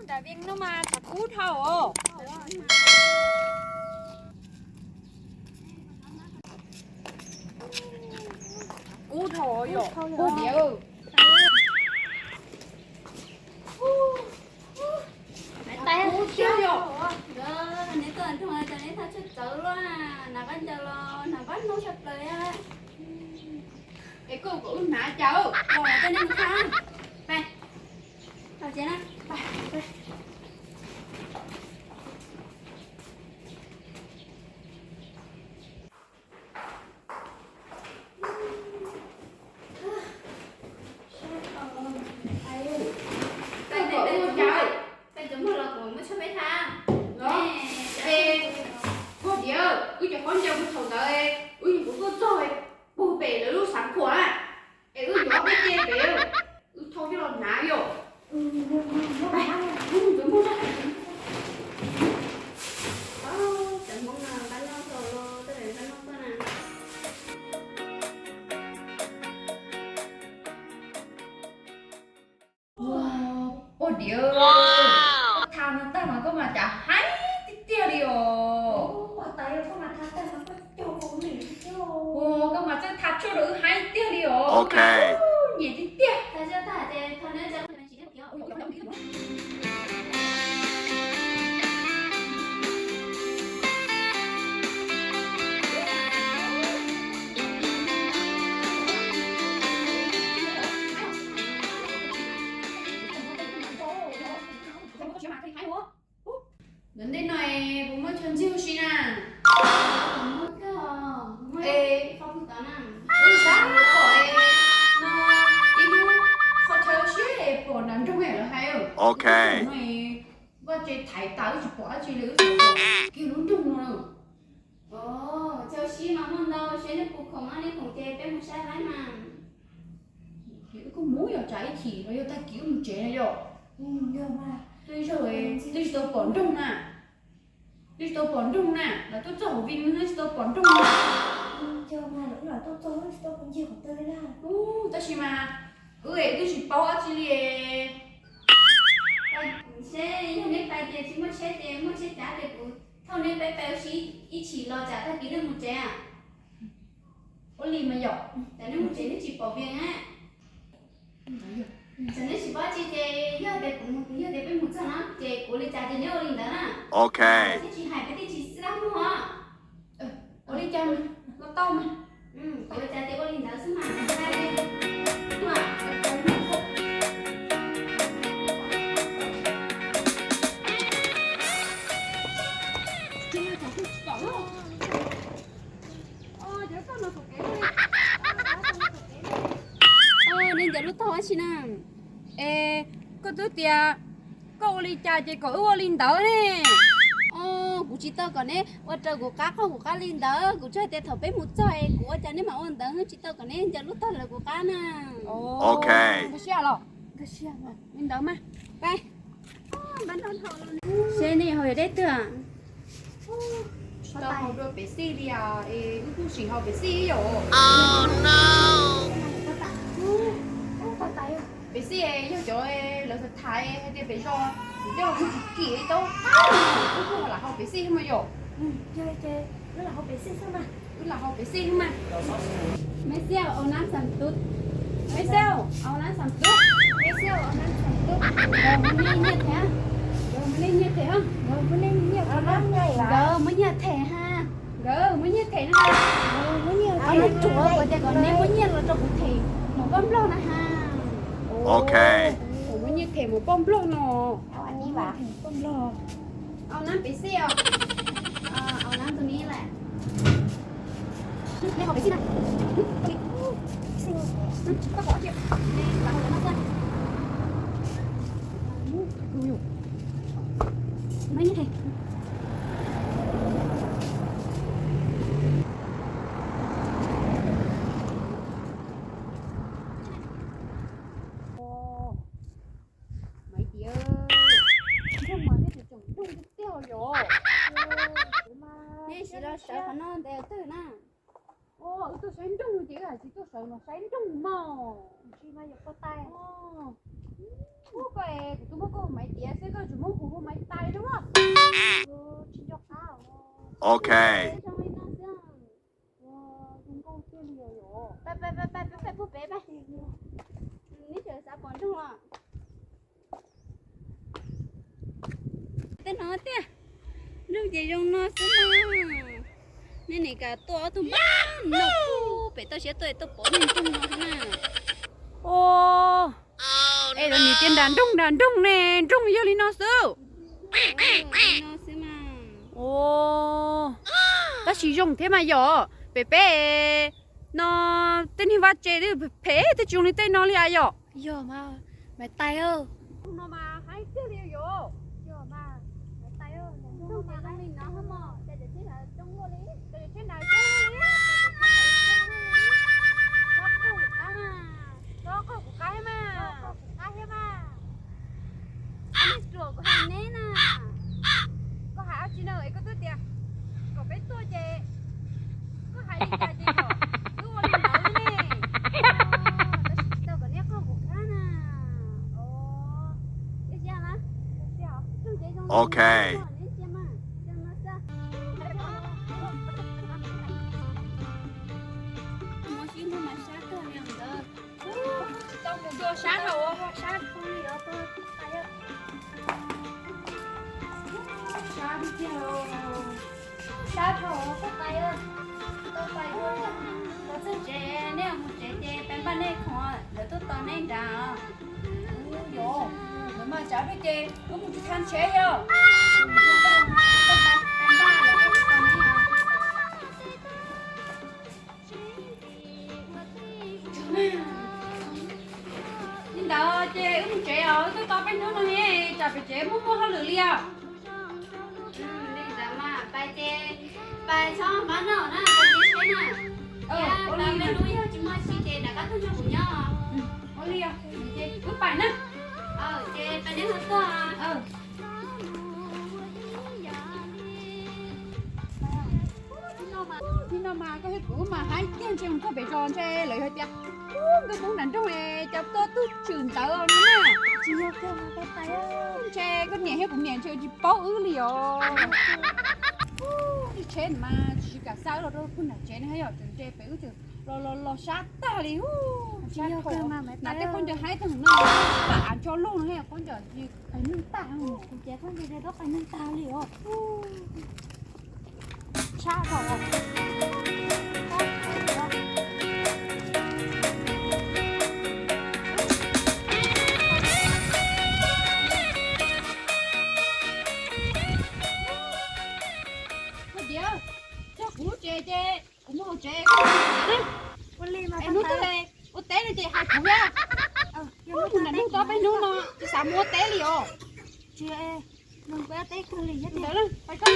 Tam viev no mas tshav kub dhau. Kub dhau yom, kub diam. Kub tiag yom. Neb tuaj nrog cov neb thaj tsam txawv luaj, hnav qab ncaws los hnav qab hnub tshaj plaws. Es koj kom wb hnav cas los tej nej mus thaj. Pais, Koj tias wb cov khaub ncaws mus thaum ntawd, wb yeej kuv tuaj txog puag pem lawv lub xav khuam na, es wb yuav ob peb teg pem, wb thauj coj los hnav yom. Cov Hmoob no npab noj tau los tej npab noj tuaj na. Ua, ua diav, koj tha no tag mas koj mas cas haib tiag tiag li os. Ua, koj mas txawj tha tshuaj rau wb haib tiag li os. Nyiam tiag tiag. Ntawm ntej no es puas muaj chaw ntxig huv si na? Es wb xav pom no ib lub qhov chaw siab es pom nram nroog lawv hais. Ok. Vaj tse thaiv tas wb tsis pom dab tsi li, wb tsis pom kiag lub nroog no. Chaw siab mas muaj ntau, saib nej puas khoom, nej khoom ces peb mus saib laib mas. Wb kuj mus yom, tsam ib chim los yog tag kis wb mus tsev na yom. Twb yog twb tsis tau pom nroog na. Twb tsis tau pom nroog na, lawv tuaj txog hauv vij twb tsis tau pom nroog na. Tab sis mas wb twb tsis paub dab tsi li. Seb yog neb pais ces tsis muaj tsheb ces muaj tsheb cav ces kuv thauj neb peb pais ua si ib chim los tsam tag kis nej mus tsev. Ua li mas yom, tsam nej mus tsev nej tsis pom Vias na. Tsam neb tsis paub dab tsi ces yog tias kuv, yog tias peb mus txog no ces kuv ua li cas ces neb ua li ntawd na. Ok. Thiaj tsis hais peb thiaj tsis xab muag. Ua li cas los tau mas. Kuv ua cas ces ua li ntawd xwb mas. Nej ncaws lub tog ua si na. Es koj twb tias koj ua li cas ces kom wb ua li ntawd ne. Kuv tsis tau kom neb ua raws kuv qab qoj kuv qab li ntawd, kuv tsuas hais tias thaum peb mus txog es kuv ua cas neb mam ua ntawd, tsis tau kom neb ncaws lub tog lawv kuv qab na. Ok. Nkag siab los? Nkag siab, li ntawd mas. Pais. Seb nej haus yog deb twg? Tsis tau haus dua pem xij li os, es wb kuj sim haus pem xij yom. Pem xij yog cov lawv tham hais tias pem zos kuv coj los muag tsis kim li tau, wb kuj lam haus pem xij mas yom. Wb lam haus pem xij mas. Mấy xéo ao nắm sầm tút. Mấy xéo ao nắm sầm tút. Mấy xéo ao nắm sầm tút. Rồi, mưa nay nhiệt thế hả? Rồi, mưa nay nhiệt thế hả? Rồi, mưa nay nhiệt thế hả? Rồi, mưa nhiệt thế hả? Rồi, mưa nhiệt thế hả? Rồi, mưa nhiệt thế hả? Alo, chuột, có thể còn nếu mưa nhiệt là cho cụ thể một con blog nữa ha. Ok. Ủa, mưa nhiệt thế một con blog nè. Ao nắm pem xij os. Ao nắm tus ni lawm. Neb haus pem xij na. Koj haus ua si. Maiv Nyiaj Thej. Maiv Nyiaj, nroog mas nej tseem nroog tiag tiag yom. Nej sim los sawv qhov no ntev twg na? Wb tuaj saib nroog ces wb hais tias tuaj sawv mas saib nroog mog. Tsis mas yuav koj tais. Ub, koj es kuv Muab koj maiv tiav xwb koj tseem muab kuv hu maiv tais dua. Tsis nco qab. Ok. Peb peb peb peb peb pub pem peb. Neb tseem xav pom nroog os. Tej no tiag, nroog ces zoo no xwb na. Nej nim kam tuaj ob tug npab no pem toj siab tuaj es tuaj pom nej nroog no xwb na. Os, es lawv nim tias nram nroog nram nroog ne, nroog yog li no xwb. Os, tab sis zoo thiab mas yom, pem peb no tej niag vaj tse twb phem twb tsis zoo li tej no li as yom. Yog mas, Maiv Tais, no mas haib tiag li yom. Yog mas, Maiv Tais, nroog mas zoo li no mas, cas tseem tseb ntawd coob luaj li, cas tseem tseb ntawd coob luaj li. Txhob qaug kuv qab mas, txhob qaug kuv qab thiab mas. Koj niag ruam, kuv hais neb na. Koj hais dab tsi na es koj twb tias kom peb tuaj ces koj hais li cas ces kom wb ua li ntawd ne. Tab sis tsis tau kom neb qaug kuv qab na. Ok. Sab thaum ua sab phooj ywg os, sab tiag, sab thaum ua phooj ywg, tau pais dua los txog tsev, nej mus tsev ces peb npaj nej khoom lawv tuaj tos nej nrad. Yog, lawv mas tsav dua ces wb mus tsis txha tsheb yog. Li ntawd ces wb mus tsev os, wb twb tos peb hnub no ne, tsam pem tsev muaj muaj hauj lwm li os. Li ntawd mas pais ces pais txhob mab noj na, pais tsev tsheb na. Ua li hnub yog tsis muaj tsheb ces rov qab tuaj nrog kuv nyob. Ua li os, ces wb pais na. Ces pais neb ho tuaj. Hnub no mas koj thiab kuv mas haib tiag, ntshe mus txog pem zos ntshe lawv yog tias, ub, nkawd poob nram nroog es cas tuaj tug tshwm ntawd no na. Tsis yog kawg mas, ntshe koj niam thiab kuv niam ntshe tsis paub wb li os. Ib tsheb mas tsis kam xa wb los rau puag nram tsev ne, yog tseem nres pem wb tseem los los los sab tag li. Tsis yog kawg mas, hnav tej khaub ncaws haib tag no, pam av tso lug no, khaub ncaws qais neeg tag. Kuv ces khaub ncaws tau qais neeg tag li os. Tshaj tau. Koj tias, txog kuv lub tsev ces kuv mus hauv tsev, koj mus hauv tsev na. Ua li mas hnub twg ua teb no ces hais kuv thiab. Mus nram nroog tau peb hnub no tsis xav mus ua teb li os. Tsis, nws kuv ua teb kawg li thiab. Ntawd pais koj.